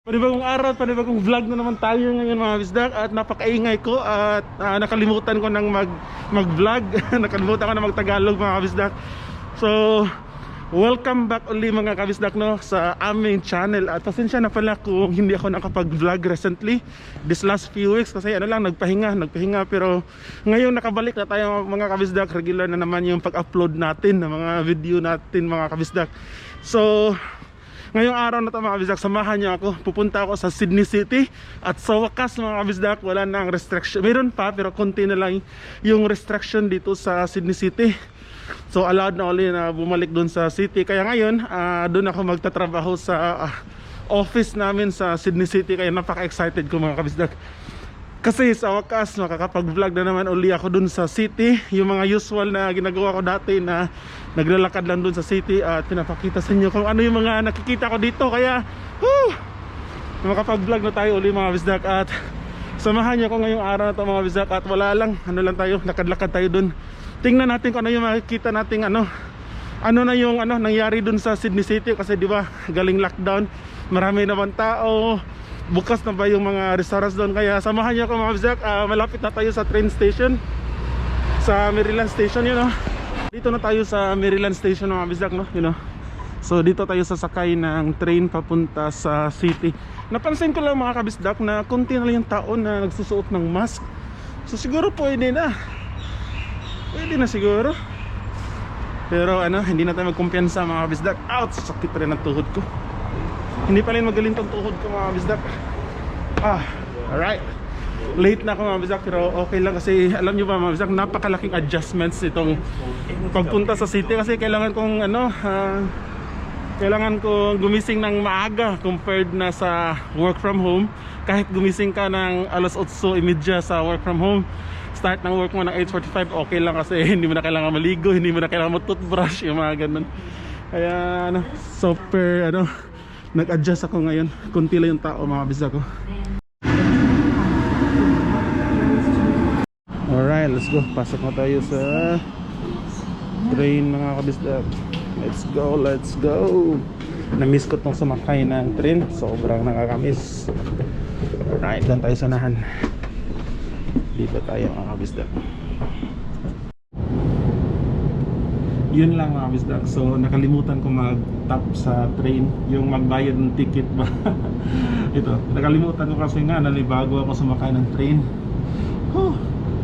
Panibagong araw, panibagong vlog na naman tayo ngayon mga bisdak. At napakaingay ko at nakalimutan ko ng mag-vlog. Nakalimutan ko na mag-Tagalog mga kabisdak. So, welcome back uli mga kabisdak no, sa aming channel. At pasensya na pala kung hindi ako nakapag-vlog recently this last few weeks. Kasi ano lang, nagpahinga. Pero ngayon nakabalik na tayo mga kabisdak. Regular na naman yung pag-upload natin ng mga video natin mga kabisdak. So, ngayong araw na ito mga kabisdak, samahan niyo ako. Pupunta ako sa Sydney City. At sa wakas mga kabisdak, wala nang restriction. Meron pa pero konti na lang yung restriction dito sa Sydney City. So allowed na ulit na bumalik dun sa city. Kaya ngayon, dun ako magtatrabaho sa office namin sa Sydney City. Kaya napaka-excited ko mga kabisdak. Kasi sa wakas, makakapag-vlog na naman uli ako dun sa city. Yung mga usual na ginagawa ko dati na naglalakad lang dun sa city. At pinapakita sa inyo kung ano yung mga nakikita ko dito. Kaya, makapag-vlog na tayo uli mga kabisdak. At samahan niyo ko ngayong araw na ito mga kabisdak. At wala lang, ano lang tayo, lakad-lakad tayo dun. Tingnan natin kung ano yung makikita natin ano na yung nangyari dun sa Sydney City. Kasi di ba galing lockdown, marami naman tao, bukas na ba yung mga restaurants doon. Kaya samahan niyo ako mga bisdak. Malapit na tayo sa train station, sa Maryland Station Dito na tayo sa Maryland Station mga bisdak no? So dito tayo sasakay ng train papunta sa city. Napansin ko lang mga kabisdak na konti na lang yung tao na nagsusuot ng mask. So siguro pwede na siguro. Pero hindi na tayo magkumpiyansa mga kabisdak. Ouch! Sakit pa rin ang tuhod ko. Hindi pa rin magaling tong tuhod ko mga bisdak. Alright. Late na ako mga bisdak, pero okay lang kasi alam nyo ba mga bisdak, napakalaking adjustments itong pagpunta sa city. Kasi kailangan kong gumising ng maaga compared na sa work from home. Kahit gumising ka ng alas 8:30 sa work from home, start ng work mo ng 8:45, okay lang kasi hindi mo na kailangan maligo, hindi mo na kailangan mag-toothbrush, yung mga ganun. Kaya super nag-adjust ako ngayon. Kunti lang yung tao mga bisdak ko. Alright, let's go. Pasok na tayo sa train mga kabisdak. Let's go. Na-miss ko tong sumakay ng train. Sobrang nakakamiss. Alright, doon tayo sa unahan. Dito tayo mga kabisdak. Yun lang mga bisdak. So nakalimutan ko mag-tap sa train, yung magbayad ng ticket ba. Ito, nakalimutan ko kasi nga nalibago ako sumakay ng train.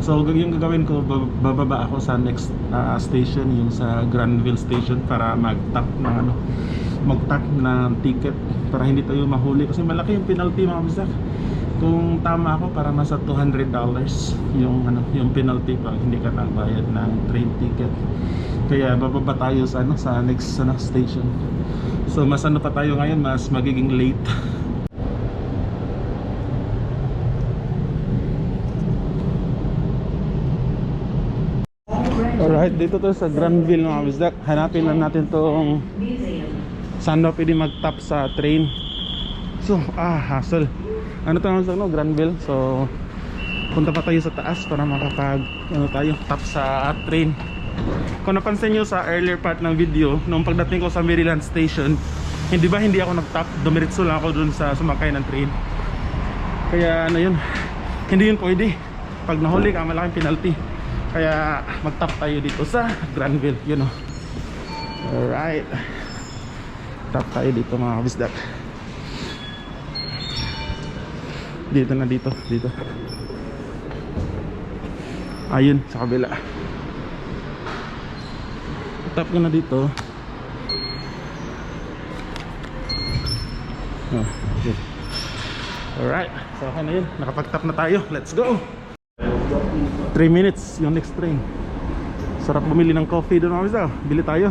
So yung gagawin ko, bababa ako sa next station, yung sa Granville Station, para mag-tap ng ticket para hindi tayo mahuli kasi malaki yung penalty mga bisdak. Kung tama ako, para nasa $200 yung penalty pag hindi ka nagbayad ng train ticket. Kaya bababa tayo sa next station. So mas pa tayo ngayon, mas magiging late. Alright, dito to sa Granville mga bisdak. Hanapin lang natin tong saan daw pwede mag-tap sa train. So hassle. Granville. So punta pa tayo sa taas para makapag tap sa train. Kung napansin nyo sa earlier part ng video, nung pagdating ko sa Maryland Station, hindi ako nag-tap, dumiretso lang ako dun sa sumakay ng train. Kaya hindi yun pwede. Pag nahuli ka, malaking penalty. Kaya mag-tap tayo dito sa Granville, Alright, tap tayo dito mga kabisdak. Dito. Ayun, sa kabila. Tap ko na dito. Okay. Alright, so okay na yun. Nakapag-tap na tayo. Let's go. 3 minutes yung next train. Sarap bumili ng coffee doon mga bisdak. Bili tayo.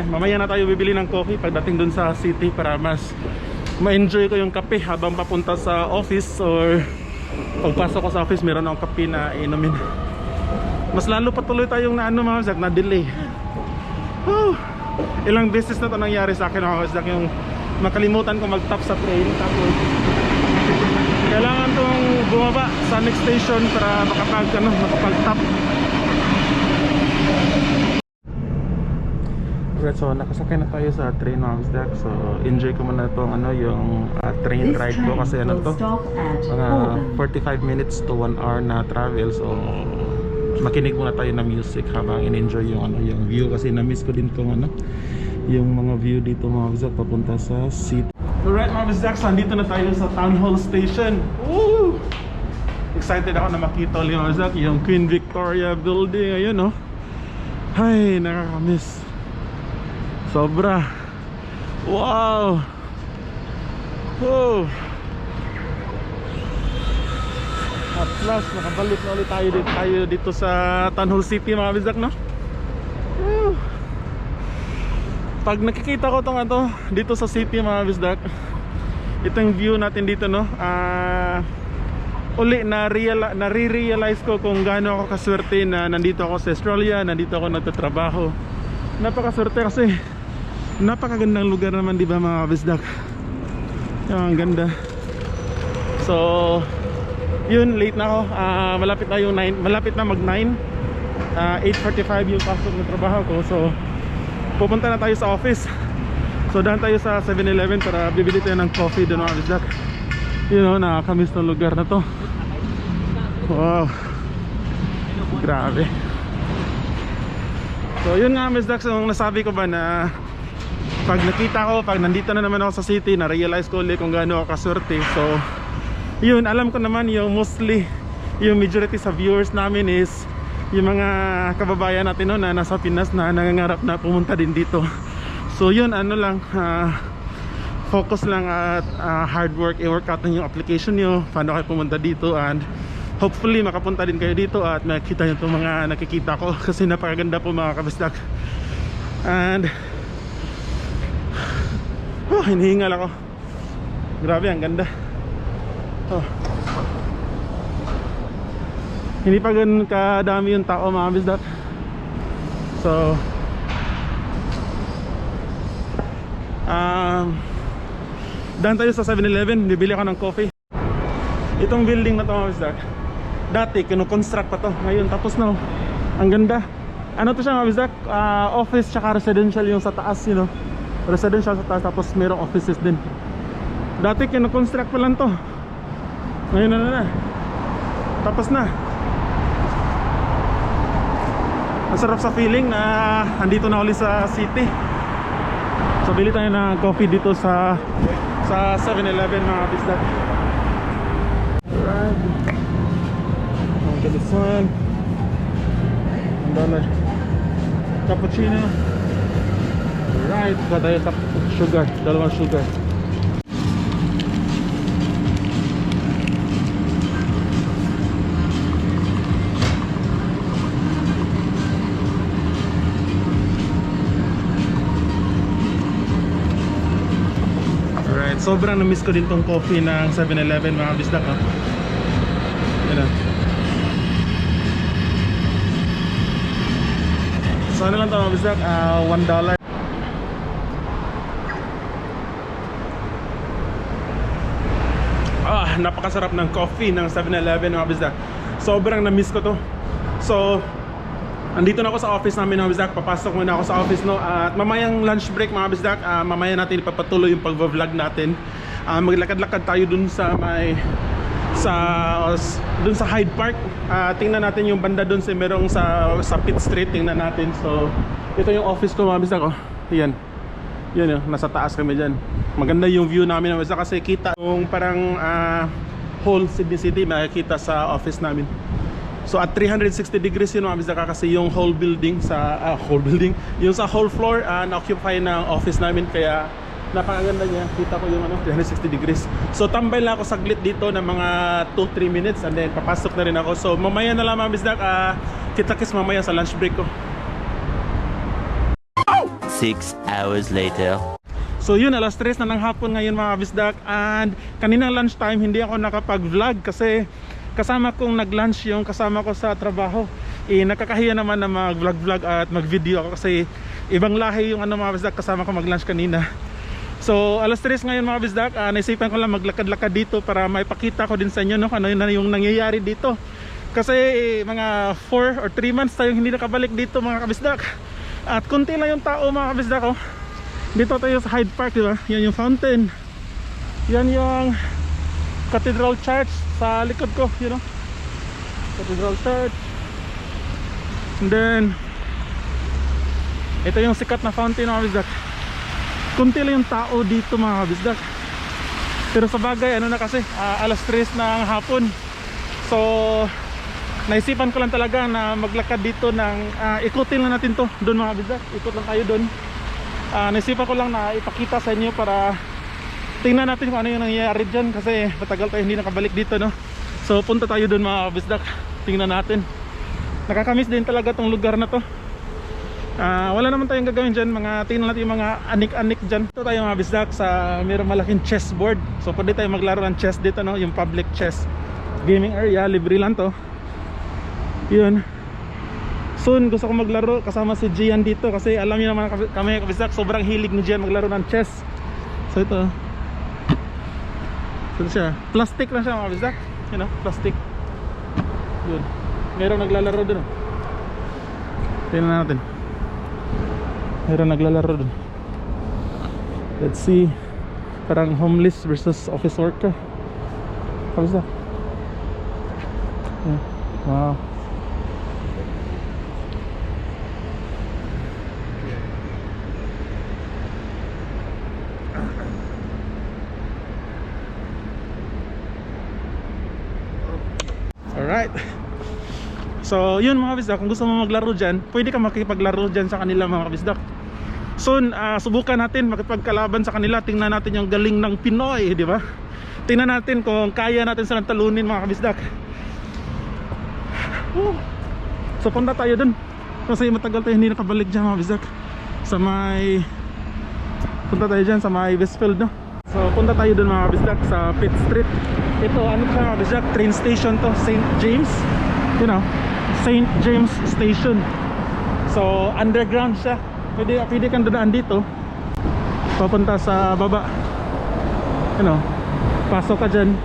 Mamaya na tayo bibili ng coffee pagdating doon sa city para mas ma-enjoy ko yung kape habang papunta sa office, or pagpasok ko sa office meron akong kape na inumin. Mas lalo patuloy tayong mga bisdak, na delay. Ilang beses na ito nangyari sa akin mga bisdak, yung makalimutan ko mag-tap sa train, tapos kailangan kong bumaba sa next station para makapag-tap. Right, so nakasakay na tayo sa train mga bisdak. So enjoy ko muna itong yung train ride ko kasi ano to, mga 45 minutes to 1 hour na travel. So makinig muna tayo ng music habang in-enjoy yung yung view kasi na-miss ko din tong yung mga view dito mga bisdak papunta sa city. Alright mga bisdak, so andito na tayo sa Town Hall Station. Woo! Excited ako na makita ulit mga bisdak yung Queen Victoria building. Ayun ay, nakakamiss sobra. Wow. Oh. At last nakabalik na ulit tayo dito sa Town Hall City mga bisdak, no? Pag nakikita ko tong dito sa city mga bisdak, itong view natin dito, no? Uli na-realize ko kung gaano ako kaswerte na nandito ako sa Australia, nandito ako nagtatrabaho. Napakaswerte kasi napakagandang lugar naman, di ba mga bisdak? Ang ganda. So yun, late na ako. Malapit na yung 9, malapit na mag 9. 8:45 yung pasok ng trabaho ko. So pupunta na tayo sa office. So daan tayo sa 7-Eleven para bibili tayo ng coffee doon mga bisdak. Nakakamiss na lugar na to. Wow, grabe. So yun nga bisdak, so nasabi ko ba na pag nakita ko, pag nandito na naman ako sa city, na-realize ko ulit kung gaano ako kaswerte. So yun, alam ko naman yung mostly, yung majority sa viewers namin is yung mga kababayan natin na nasa Pinas na nangangarap na pumunta din dito. So yun, focus lang at hard work, i-work out yung application nyo, paano kayo pumunta dito, and hopefully makapunta din kayo dito at makikita nyo itong mga nakikita ko kasi napakaganda po mga kabisdak. And hinihingal ako, grabe ang ganda. Hindi pa ganun kadami yung tao mga kabisdak. So daan tayo sa 7-Eleven, bibili ako ng coffee. Itong building na to mga bisdak, dati kino-construct pa to, ngayon tapos na. Ang ganda. Ano to siya mga bisdak? Office tsaka residential yung sa taas, residential sa taas, tapos merong offices din. Dati kino-construct pa lang to, ngayon na. Tapos na. Ang sarap sa feeling na andito na ulit sa city. So bili tayo ng coffee dito sa 7-Eleven mga bisdak. Alright, I'll get this one. $1 cappuccino. Alright, ito tayo sa sugar, 2 sugar. Sobrang na-miss ko din tong coffee ng 7-Eleven mga bisdak. Yan na. So ano lang ito mga bisdak, $1. Napakasarap ng coffee ng 7-Eleven mga bisdak. Sobrang na-miss ko to. So andito na ako sa office namin mga bisdak. Papasok muna ako sa office, no? At mamayang lunch break mga bisdak, mamaya natin ipapatuloy yung pag-vlog natin. Maglakad-lakad tayo dun sa dun sa Hyde Park. Tingnan natin yung banda dun merong sa Pitt Street, tingnan natin. So ito yung office ko mga bisdak. Yan yun, nasa taas kami dyan. Maganda yung view namin mga bisdak kasi kita yung parang whole Sydney City makikita sa office namin. So at 360 degrees yun mga bisdak kasi yung whole building yung sa whole floor na-occupy ng office namin, kaya napakaganda niya. Kita ko yung 360 degrees. So tambay lang ako saglit dito ng mga 2-3 minutes and then papasok na rin ako. So mamaya na lang mga bisdak, kita-kits mamaya sa lunch break ko. 6 hours later. So yun, alas 3 na ng hapon ngayon mga bisdak, and kaninang lunch time hindi ako nakapag-vlog kasi kasama kong nag-lunch yung kasama ko sa trabaho. Nakakahiya naman na mag-vlog at mag-video ako kasi ibang lahi yung mga bisdak kasama ko mag-lunch kanina. So alas 3 ngayon mga bisdak, naisipan ko lang maglakad-lakad dito para maipakita ko din sa inyo ano yung nangyayari dito. Kasi mga 4 or 3 months tayong hindi nakabalik dito mga kabisdak. At konti lang yung tao mga kabisdak ko. Dito tayo sa Hyde Park, diba? Yan yung fountain. Yan yung Cathedral Church sa likod ko, you know. Cathedral Church. And then ito yung sikat na fountain mga kabisdak. Kunti lang yung tao dito mga kabisdak. Pero sa bagay, ano na kasi, alas 3 ng hapon. So naisipan ko lang talaga na maglakad dito ng ikutin lang natin to doon mga kabisdak. Ikot lang tayo doon. Naisipan ko lang na ipakita sa inyo para tingnan natin kung ano yung nangyayari dyan, kasi matagal tayo hindi nakabalik dito, no? So punta tayo doon mga kabisdak. Tingnan natin. Nakakamiss din talaga tong lugar na to. Wala naman tayong gagawin dyan, tingnan natin yung mga anik-anik dyan. Ito tayo mga kabisdak sa mayroong malaking chessboard. So pwede tayo maglaro ng chess dito, no? Yung public chess gaming area, libre lang to. Yun. Soon gusto ko maglaro kasama si Gian dito, kasi alam niyo naman kami kabisdak, sobrang hilig ni Gian maglaro ng chess. So ito, so siya, plastic lang siya mga kabisdak, you know, plastic. Yun, mayroong naglalaro dun. Tingnan natin, mayroong naglalaro dun. Let's see. Parang homeless versus office worker kabisdak. Yeah. Wow. Alright. So yun mga kabisdak, kung gusto mo maglaro dyan, pwede ka makipaglaro dyan sa kanila mga kabisdak. Soon, subukan natin makipagkalaban sa kanila. Tingnan natin yung galing ng Pinoy, di ba? Tingnan natin kung kaya natin silang talunin mga kabisdak. So punta tayo dun, kasi matagal tayo hindi nakabalik dyan mga kabisdak. Sa may, punta tayo dyan sa may Westfield, no? So punta tayo dun mga kabisdak sa Pitt Street. Ito ano siya mga kabisdak, train station to, St. James, you know, St. James Station. So underground siya. Pwede kang dadaan dito papunta sa baba, you know, pasok ka dyan,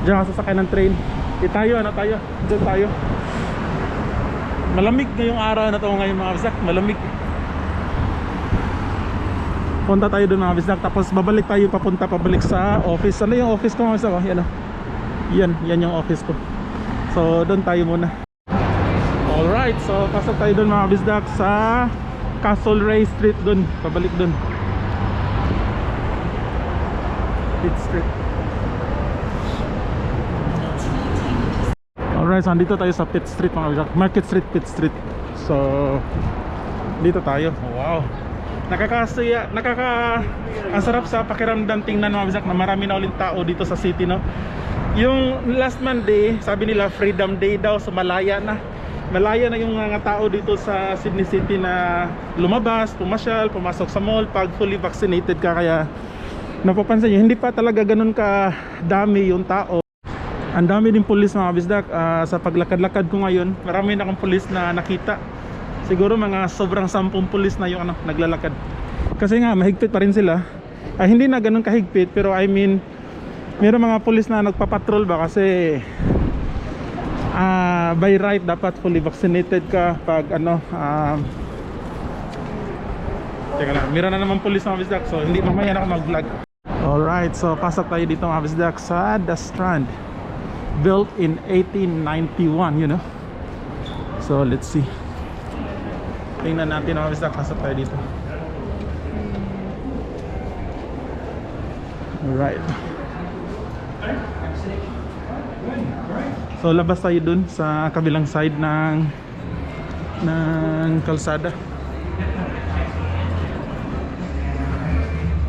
dyan ka sasakay ng train. Tayo, ano tayo, dyan tayo. Malamig ngayong araw na to ngayon mga kabisdak, malamig. Punta tayo doon mga kabisdak, tapos babalik tayo pabalik sa office. Ano yung office ko mga kabisdak? Yan, yan yung office ko. So doon tayo muna. Alright, so pasok tayo doon mga kabisdak sa Castlereagh Street, doon, pabalik doon. Pitt Street. Alright, so andito tayo sa Pitt Street mga kabisdak, Market Street, Pitt Street. So dito tayo. Wow, nakakasaya, ang sarap sa pakiramdam tingnan mga kabisdak na marami na ulit tao dito sa city, no? Yung last Monday, sabi nila Freedom Day daw, so malaya na yung mga tao dito sa Sydney City na lumabas, pumasyal, pumasok sa mall pag fully vaccinated ka. Kaya napapansin nyo, hindi pa talaga ganun ka dami yung tao. Ang dami din pulis mga kabisdak. Sa paglakad-lakad ko ngayon, marami na akong pulis na nakita. Siguro mga sobrang 10 pulis na yung naglalakad. Kasi nga mahigpit pa rin sila. Hindi na ganun kahigpit, pero I mean mayroong mga pulis na nagpapatrol ba, kasi by right dapat fully vaccinated ka pag teka lang, meron na naman pulis mga kabisdak, so hindi mamaya na ako mag vlog. Alright, so pasok tayo dito mga kabisdak sa The Strand, built in 1891, you know. So let's see, tingnan natin mga kabisdak, pasok tayo dito. Alright, so labas tayo dun sa kabilang side ng kalsada.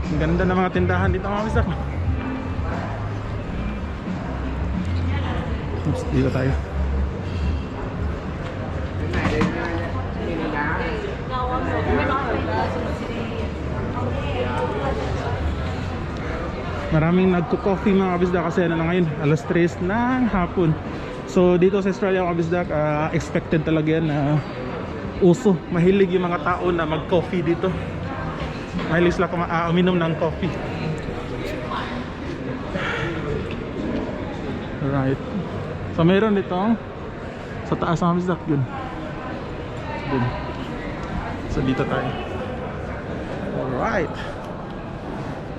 Ang ganda ng mga tindahan dito mga kabisdak. Oops, dito tayo. Maraming nagko-coffee mga kabisdak, kasi ano na ngayon, alas 3 ng hapon. So dito sa Australia mga kabisdak, expected talaga yan na uso. Mahilig yung mga tao na mag-coffee dito. Mahilig sila uminom ng coffee. Alright, so mayroon dito sa taas mga kabisdak, yun. So So dito tayo. Alright.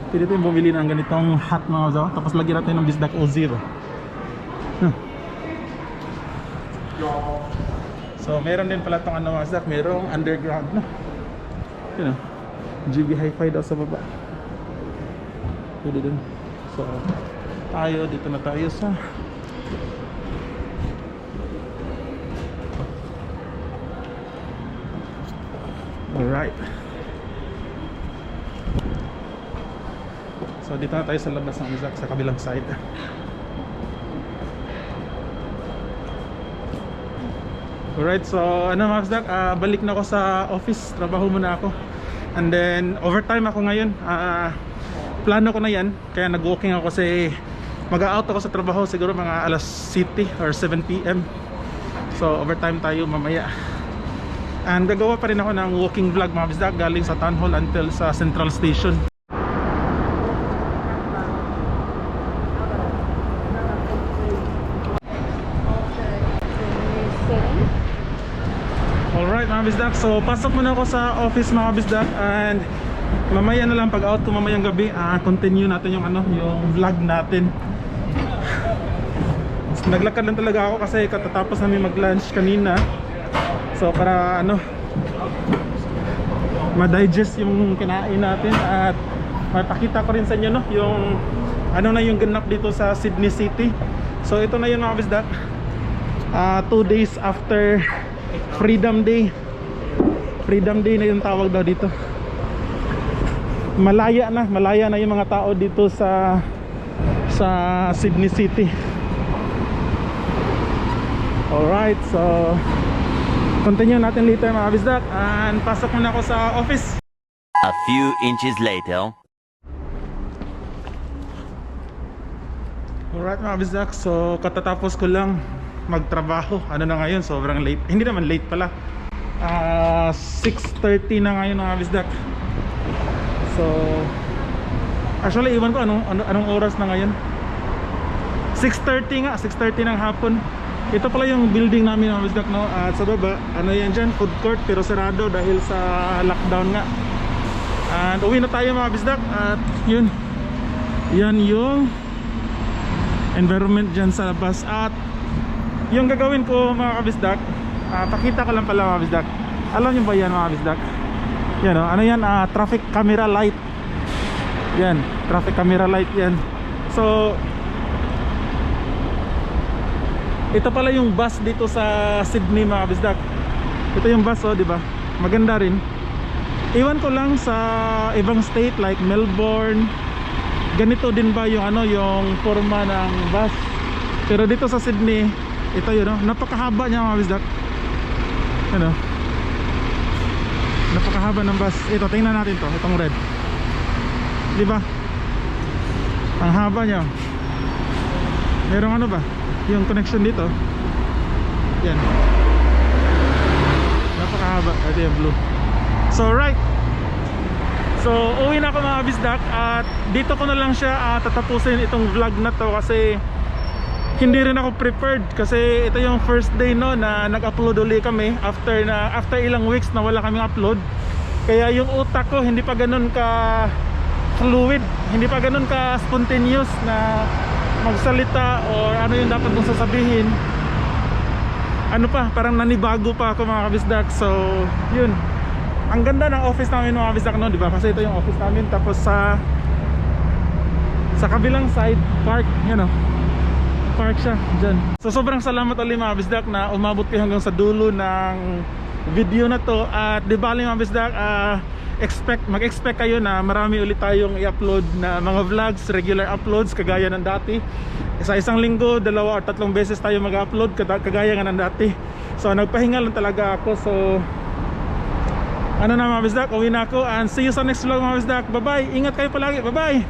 Pwede tayong bumili ng ganitong hat mga kazaw. Tapos lagyan natin ng Bizdak O0. So meron din pala itong ano mga kazaw. Merong underground no? Yun o. GB Hi-Fi daw sa baba. Pwede din. So tayo, dito na tayo sa alright. So dito na tayo sa labas ng Bizdak sa kabilang side. Alright, so ano mga Bizdak, balik na ako sa office. Trabaho muna ako. And then overtime ako ngayon. Plano ko na yan. Kaya nag-walking ako kasi mag-out ako sa trabaho siguro mga alas 7 or 7 PM. So overtime tayo mamaya. And gagawa pa rin ako ng walking vlog mga Bizdak galing sa Town Hall until sa Central Station. Alright mga Bizdak, so pasok muna ako sa office mga Bizdak. And mamaya na lang pag out ko mamayang gabi, continue natin yung ano, yung vlog natin. Naglakad lang talaga ako kasi katatapos namin mag-lunch kanina. So para ano, ma-digest yung kinain natin at mapakita ko rin sa inyo no, yung ano na yung ganap dito sa Sydney City. So ito na yung mga Bizdak, 2 days after Freedom Day. Freedom Day na yung tawag daw dito. Malaya na yung mga tao dito sa Sydney City. Alright, so continue natin later mga Bizdak. And pasok muna ako sa office. A few inches later. Alright mga Bizdak, so katatapos ko lang magtrabaho. Ano na ngayon, sobrang late. Hindi naman late pala, 6:30 na ngayon mga Bizdak. So actually iwan ko anong oras na ngayon. 6:30 nga, 6:30 ng hapon. Ito pala yung building namin mga Bizdak no? At sa baba, ano yan dyan, food court pero sarado dahil sa lockdown nga. And uwi na tayo mga Bizdak. At yun, yan yung environment dyan sa labas. At yung gagawin ko mga Bizdak, pakita ko lang pala mga Bizdak. Alam nyo ba yan mga Bizdak? Yan o, ano yan, traffic camera light. Yan, traffic camera light yan. So ito pala yung bus dito sa Sydney mga Bizdak. Ito yung bus oh, di ba? Maganda rin. Iwan ko lang sa ibang state like Melbourne, ganito din ba yung ano, yung forma ng bus. Pero dito sa Sydney, ito yun oh, napakahaba niya mga Bizdak. Ano? Napakahaba ng bus. Ito, tingnan natin to, itong red. Di ba? Ang haba niya. Merong ano ba? Yung connection dito. Yan. Napakahaba. Ito yung blue. So right. So uwi na ako mga Bizdak. At dito ko na lang siya tatapusin itong vlog na to. Kasi hindi rin ako prepared. Kasi ito yung first day no na nag-upload uli kami. After ilang weeks na wala kaming upload. Kaya yung utak ko hindi pa ganun ka fluid. Hindi pa ganun ka spontaneous na magsalita o ano yung dapat mong sasabihin. Ano pa, parang nanibago pa ako mga Bizdak. So yun, ang ganda ng office namin mga Bizdak no, di ba? Kasi ito yung office namin. Tapos sa kabilang side, park, you know, park siya dyan. So sobrang salamat ulit mga Bizdak na umabot kayo hanggang sa dulo ng video na to. At di bali mga Bizdak, mag-expect kayo na marami ulit tayong i-upload na mga vlogs, regular uploads kagaya ng dati. Sa isang linggo, 2 o 3 beses tayo mag-upload kagaya nga ng dati. So nagpahinga lang talaga ako. So ano na mga Bizdak, uwi na ako and see you sa next vlog mga Bizdak. Bye bye, ingat kayo palagi, bye bye.